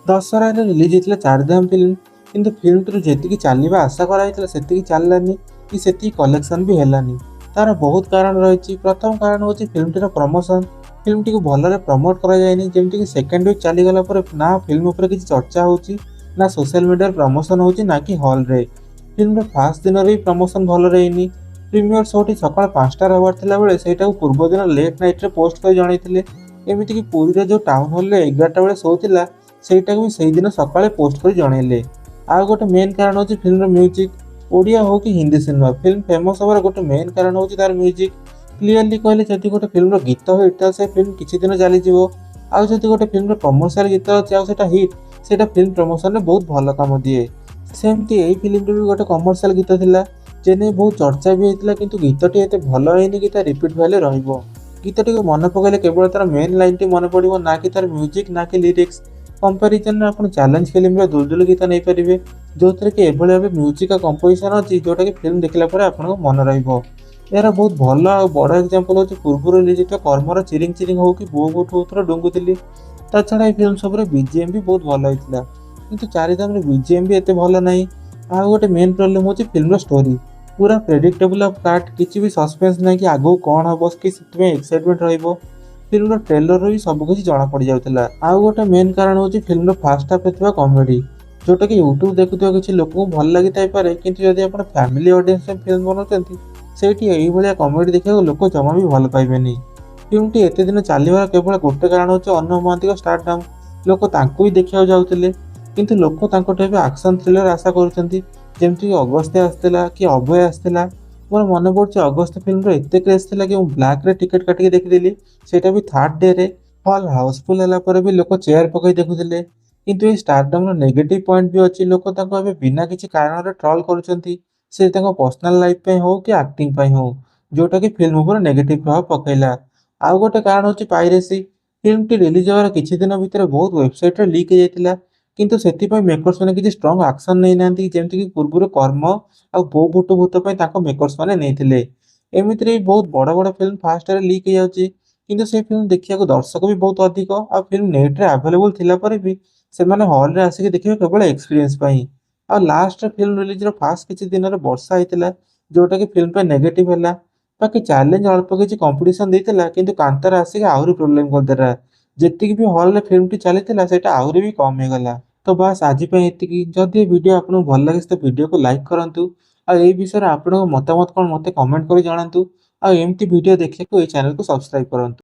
ଦଶହରାରେ ରିଲିଜ୍ ହେଇଥିଲା ଚାରିଧାମ ଫିଲ୍ମ। କିନ୍ତୁ ଫିଲ୍ମଟିରୁ ଯେତିକି ଚାଲିବା ଆଶା କରାଯାଇଥିଲା, ସେତିକି ଚାଲିଲାନି କି ସେତିକି କଲେକ୍ସନ୍ ବି ହେଲାନି। ତାର ବହୁତ କାରଣ ରହିଛି। ପ୍ରଥମ କାରଣ ହେଉଛି ଫିଲ୍ମଟିର ପ୍ରମୋସନ୍। ଫିଲ୍ମଟିକୁ ଭଲରେ ପ୍ରମୋଟ୍ କରାଯାଇନି। ଯେମିତିକି ସେକେଣ୍ଡ ୱିକ୍ ଚାଲିଗଲା ପରେ ନା ଫିଲ୍ମ ଉପରେ କିଛି ଚର୍ଚ୍ଚା ହେଉଛି, ନା ସୋସିଆଲ ମିଡ଼ିଆରେ ପ୍ରମୋସନ୍ ହେଉଛି, ନା କି ହଲ୍ରେ। ଫିଲ୍ମର ଫାଷ୍ଟ ଦିନରେ ବି ପ୍ରମୋସନ୍ ଭଲରେ ହେଇନି। ପ୍ରିମିୟର ଶୋଟି ସକାଳ 5ଟାରେ ହେବାର ଥିଲା ବେଳେ ସେଇଟାକୁ ପୂର୍ବ ଦିନ ଲେଟ୍ ନାଇଟ୍ରେ ପୋଷ୍ଟ କରି ଜଣାଇଥିଲେ। ଏମିତିକି ପୁରୀର ଯେଉଁ ଟାଉନ୍ ହଲ୍ରେ 11ଟା ବେଳେ ଶୋ ଥିଲା, ସେଇଟାକୁ ବି ସେଇଦିନ ସକାଳେ ପୋଷ୍ଟ କରି ଜଣାଇଲେ। ଆଉ ଗୋଟେ ମେନ୍ କାରଣ ହେଉଛି ଫିଲ୍ମର ମ୍ୟୁଜିକ୍। ଓଡ଼ିଆ ହଉ କି ହିନ୍ଦୀ ସିନେମା, ଫିଲ୍ମ ଫେମସ୍ ହେବାର ଗୋଟେ ମେନ୍ କାରଣ ହେଉଛି ତାର ମ୍ୟୁଜିକ୍। କ୍ଲିୟରଲି କହିଲେ, ଯଦି ଗୋଟେ ଫିଲ୍ମର ଗୀତ ହିଟ୍, ତାହେଲେ ସେ ଫିଲ୍ମ କିଛି ଦିନ ଚାଲିଯିବ। ଆଉ ଯଦି ଗୋଟେ ଫିଲ୍ମର କମର୍ସିଆଲ ଗୀତ ଅଛି ଆଉ ସେଇଟା ହିଟ୍, ସେଇଟା ଫିଲ୍ମ ପ୍ରମୋସନରେ ବହୁତ ଭଲ କାମ ଦିଏ। ସେମିତି ଏଇ ଫିଲ୍ମରେ ବି ଗୋଟେ କମର୍ସିଆଲ ଗୀତ ଥିଲା, ଯେ ନେଇ ବହୁତ ଚର୍ଚ୍ଚା ବି ହେଇଥିଲା। କିନ୍ତୁ ଗୀତଟି ଏତେ ଭଲ ହେଇନି କି ତା ରିପିଟ୍ ଭ୍ୟାଲୁ ରହିବ। ଗୀତଟିକୁ ମନେ ପକାଇଲେ କେବଳ ତାର ମେନ୍ ଲାଇନ୍ଟି ମନେ ପଡ଼ିବ, ନା କି ତାର ମ୍ୟୁଜିକ୍, ନା କି ଲିରିକ୍ସ। କମ୍ପାରିଜନରେ ଆପଣ ଚ୍ୟାଲେଞ୍ଜ ଫିଲ୍ମର ଦୁଲଦୁଲ ଗୀତ ନେଇପାରିବେ, ଯେଉଁଥିରେ କି ଏଭଳି ଭାବେ ମ୍ୟୁଜିକ୍ ଆଉ କମ୍ପୋଜିସନ୍ ଅଛି, ଯେଉଁଟାକି ଫିଲ୍ମ ଦେଖିଲା ପରେ ଆପଣଙ୍କ ମନେ ରହିବ। ଏହାର ବହୁତ ଭଲ ଆଉ ବଡ଼ ଏକ୍ଜାମ୍ପଲ୍ ହେଉଛି ପୂର୍ବରୁ ରିଲିଜ୍ ହେଇଥିବା କର୍ମର ଚିରିଂ ଚିରିଂ ହଉ କି ବୋଉ ବୁଟୁ ଭୂତର ଡୁଙ୍ଗୁଥିଲି। ତା ଛଡ଼ା ଏଇ ଫିଲ୍ମ ସବୁରେ ବିଜିଏମ୍ ବି ବହୁତ ଭଲ ହେଇଥିଲା। କିନ୍ତୁ ଚାରିଧାମରେ ବିଜିଏମ୍ ବି ଏତେ ଭଲ ନାହିଁ। ଆଉ ଗୋଟେ ମେନ୍ ପ୍ରୋବ୍ଲେମ୍ ହେଉଛି ଫିଲ୍ମର ଷ୍ଟୋରି। ପୁରା ପ୍ରେଡିକ୍ଟେବଲ୍ ଅଫ୍ କାର୍ଟ। କିଛି ବି ସସ୍ପେନ୍ସ ନାହିଁ କି ଆଗକୁ କ'ଣ ହେବ କି ସେଥିପାଇଁ ଏକ୍ସାଇଟମେଣ୍ଟ ରହିବ। ଫିଲ୍ମର ଟ୍ରେଲରରୁ ବି ସବୁ କିଛି ଜଣା ପଡ଼ିଯାଉଥିଲା। ଆଉ ଗୋଟେ ମେନ୍ କାରଣ ହେଉଛି ଫିଲ୍ମର ଫାଷ୍ଟ ହାଫ୍ରେ ଥିବା କମେଡ଼ି, ଯେଉଁଟାକି ୟୁଟ୍ୟୁବ୍ ଦେଖୁଥିବା କିଛି ଲୋକଙ୍କୁ ଭଲ ଲାଗିଥାଇପାରେ। କିନ୍ତୁ ଯଦି ଆପଣ ଫ୍ୟାମିଲି ଅଡ଼ିଏନ୍ସ ପାଇଁ ଫିଲ୍ମ ବନାଉଛନ୍ତି, ସେଇଠି ଏଇଭଳିଆ କମେଡ଼ି ଦେଖିବାକୁ ଲୋକ ଜମା ବି ଭଲ ପାଇବେନି। ଫିଲ୍ମଟି ଏତେ ଦିନ ଚାଲିବାର କେବଳ ଗୋଟେ କାରଣ ହେଉଛି ଅନୁଭବ ମହାନ୍ତିଙ୍କ ଷ୍ଟାରଡମ୍। ଲୋକ ତାଙ୍କୁ ହିଁ ଦେଖିବାକୁ ଯାଉଥିଲେ। କିନ୍ତୁ ଲୋକ ତାଙ୍କଠୁ ଏବେ ଆକ୍ସନ୍ ଥ୍ରିଲର ଆଶା କରୁଛନ୍ତି, ଯେମିତିକି ଅଗସ୍ତ୍ୟ ଆସିଥିଲା କି ଅଭୟ ଆସିଥିଲା। ମୋର ମନେ ପଡ଼ୁଛି, ଅଗସ୍ତ୍ୟ ଫିଲ୍ମର ଏତେ କ୍ରେଜ୍ ଥିଲା କି ମୁଁ ବ୍ଲାକ୍ରେ ଟିକେଟ୍ କାଟିକି ଦେଖିଥିଲି, ସେଇଟା ବି ଥାର୍ଡ଼ ଡେରେ। ହଲ୍ ହାଉସଫୁଲ୍ ହେଲା ପରେ ବି ଲୋକ ଚେୟାର ପକାଇ ଦେଖୁଥିଲେ। କିନ୍ତୁ ଏଇ ଷ୍ଟାରଡମ୍ର ନେଗେଟିଭ୍ ପଏଣ୍ଟ ବି ଅଛି। ଲୋକ ତାଙ୍କୁ ଏବେ ବିନା କିଛି କାରଣରେ ଟ୍ରଲ୍ କରୁଛନ୍ତି, ସେ ତାଙ୍କ ପର୍ସନାଲ ଲାଇଫ୍ ପାଇଁ ହଉ କି ଆକ୍ଟିଂ ପାଇଁ ହଉ, ଯେଉଁଟାକି ଫିଲ୍ମ ଉପରେ ନେଗେଟିଭ୍ ପ୍ରଭାବ ପକାଇଲା। ଆଉ ଗୋଟେ କାରଣ ହେଉଛି ପାଇରେସି। ଫିଲ୍ମଟି ରିଲିଜ୍ ହେବାର କିଛି ଦିନ ଭିତରେ ବହୁତ ୱେବସାଇଟ୍ରେ ଲିକ୍ ହେଇଯାଇଥିଲା। କିନ୍ତୁ ସେଥିପାଇଁ ମେକର୍ସ ମାନେ କିଛି ଷ୍ଟ୍ରଙ୍ଗ ଆକ୍ସନ୍ ନେଇନାହାନ୍ତି, ଯେମିତିକି ପୂର୍ବରୁ କର୍ମ ଆଉ ବୋଉ ବୁଟୁ ଭୂତ ପାଇଁ ତାଙ୍କ ମେକର୍ସ ମାନେ ନେଇଥିଲେ। ଏମିତିରେ ବି ବହୁତ ବଡ଼ ବଡ଼ ଫିଲ୍ମ ଫାଷ୍ଟରେ ଲିକ୍ ହେଇଯାଉଛି। କିନ୍ତୁ ସେଇ ଫିଲ୍ମ ଦେଖିବାକୁ ଦର୍ଶକ ବି ବହୁତ ଅଧିକ, ଆଉ ଫିଲ୍ମ ନେଟ୍ରେ ଆଭେଲେବୁଲ୍ ଥିଲା ପରେ ବି ସେମାନେ ହଲ୍ରେ ଆସିକି ଦେଖିବେ କେବଳ ଏକ୍ସପିରିଏନ୍ସ ପାଇଁ। ଆଉ ଲାଷ୍ଟରେ ଫିଲ୍ମ ରିଲିଜ୍ର ଫାଷ୍ଟ କିଛି ଦିନରେ ବର୍ଷା ହେଇଥିଲା, ଯେଉଁଟାକି ଫିଲ୍ମ ପାଇଁ ନେଗେଟିଭ୍ ହେଲା। ବାକି ଚ୍ୟାଲେଞ୍ଜ ଅଳ୍ପ କିଛି କମ୍ପିଟିସନ୍ ଦେଇଥିଲା, କିନ୍ତୁ କାନ୍ତାରା ଆସିକି ଆହୁରି ପ୍ରୋବ୍ଲେମ୍ କରିଦେଲା। ଯେତିକି ବି ହଲ୍ରେ ଫିଲ୍ମଟି ଚାଲିଥିଲା, ସେଇଟା ଆହୁରି ବି କମ୍ ହେଇଗଲା। ତ ବାସ୍, ଆଜି ପାଇଁ ଏତିକି। ଯଦି ଏ ଭିଡ଼ିଓ ଆପଣଙ୍କୁ ଭଲ ଲାଗିଛି, ତ ଭିଡ଼ିଓକୁ ଲାଇକ୍ କରନ୍ତୁ। ଆଉ ଏଇ ବିଷୟରେ ଆପଣଙ୍କ ମତାମତ କ'ଣ, ମୋତେ କମେଣ୍ଟ କରି ଜଣାନ୍ତୁ। ଆଉ ଏମିତି ଭିଡ଼ିଓ ଦେଖିବାକୁ ଏଇ ଚ୍ୟାନେଲକୁ ସବସ୍କ୍ରାଇବ୍ କରନ୍ତୁ।